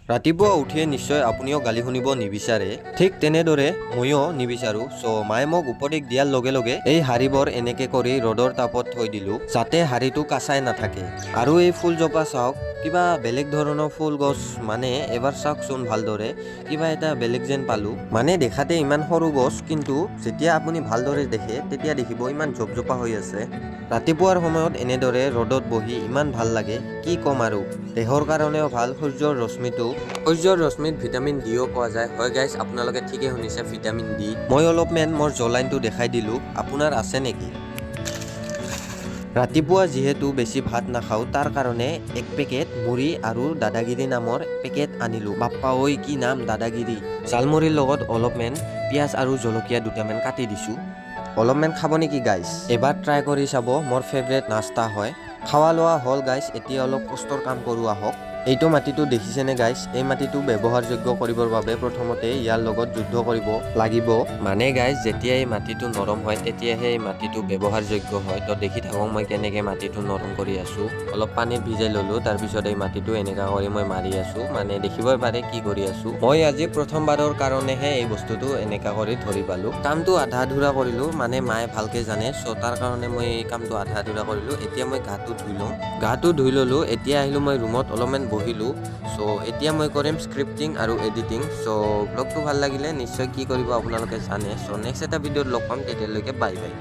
ৰাতিপুৱা উঠিয়ে নিশ্চয় আপুনিও গালি শুনিব নিবিচাৰে। ঠিক তেনেদৰে ময়ো নিবিচাৰোঁ। চ' মায়ে মোক উপদেশ দিয়াৰ লগে লগে এই শাৰীবোৰ এনেকে কৰি ৰ'দৰ তাপত থৈ দিলোঁ, যাতে শাৰীটো কাচাই নাথাকে। আৰু এই ফুলজোপা চাওক, কিবা বেলেগ ধৰণৰ ফুল গছ। মানে এবাৰ চাওকচোন ভালদৰে, কিবা এটা বেলেগ যেন পালোঁ। মানে দেখাতে ইমান সৰু গছ, কিন্তু যেতিয়া আপুনি ভালদৰে দেখে, তেতিয়া দেখিব ইমান জপজপা হৈ আছে। ৰাতিপুৱাৰ সময়ত এনেদৰে ৰ'দত বহি ইমান ভাল লাগে, কি ক'ম আৰু। দেহৰ কাৰণেও ভাল সূৰ্যৰ ৰশ্মিটো। সূৰ্যৰ ৰশ্মিত ভিটামিন ডিও পোৱা যায়। হয় গাইজ, আপোনালোকে ঠিকে শুনিছে, ভিটামিন ডি। মই অলপমান মোৰ জলাইনটো দেখাই দিলোঁ। আপোনাৰ আছে নেকি? ৰাতিপুৱা যিহেতু বেছি ভাত নাখাওঁ, তাৰ কাৰণে এক পেকেট মুড়ি আৰু দাদাগিৰি নামৰ পেকেট আনিলোঁ। বাপ্পা ঐ, কি নাম দাদাগিৰি! জালমুড়িৰ লগত অলপমান পিঁয়াজ আৰু জলকীয়া দুটামান কাটি দিছোঁ। অলপমান খাব নেকি গাইজ? এবাৰ ট্ৰাই কৰি চাব, মোৰ ফেভৰেট নাস্তা হয়। খোৱা লোৱা হ'ল গাইজ, এতিয়া অলপ কষ্টৰ কাম কৰোঁ আহক। এইটো মাটিটো দেখিছেনে গাইজ? এই মাটিটো ব্যৱহাৰযোগ্য কৰিবৰ বাবে প্ৰথমতে ইয়াৰ লগত যুদ্ধ কৰিব লাগিব। মানে গাইজ, যেতিয়া এই মাটিটো নৰম হয়, তেতিয়াহে এই মাটিটো ব্যৱহাৰযোগ্য হয়। তো দেখি থাকক মই কেনেকৈ মাটিটো নৰম কৰি আছোঁ। অলপ পানীত ভিজাই ল'লোঁ, তাৰপিছত এই মাটিটো এনেকুৱা কৰি মই মাৰি আছোঁ। মানে দেখিবই পাৰে কি কৰি আছোঁ মই। আজি প্ৰথমবাৰৰ কাৰণেহে এই বস্তুটো এনেকুৱা কৰি ধৰি পালোঁ। কামটো আধা আধুৰা কৰিলোঁ, মানে মায়ে ভালকৈ জানে। চ' তাৰ কাৰণে মই এই কামটো আধা আধুৰা কৰিলোঁ। এতিয়া মই গাটো ধুই লওঁ। গাটো ধুই ল'লোঁ। এতিয়া আহিলোঁ মই ৰুমত, অলপমান বহিলোঁ। চ' এতিয়া মই কৰিম স্ক্ৰিপ্টিং আৰু এডিটিং। চ' ব্লগটো ভাল লাগিলে নিশ্চয় কি কৰিব আপোনালোকে জানে। চ' নেক্সট এটা ভিডিঅ'ত লগ পাম, তেতিয়ালৈকে বাই বাই।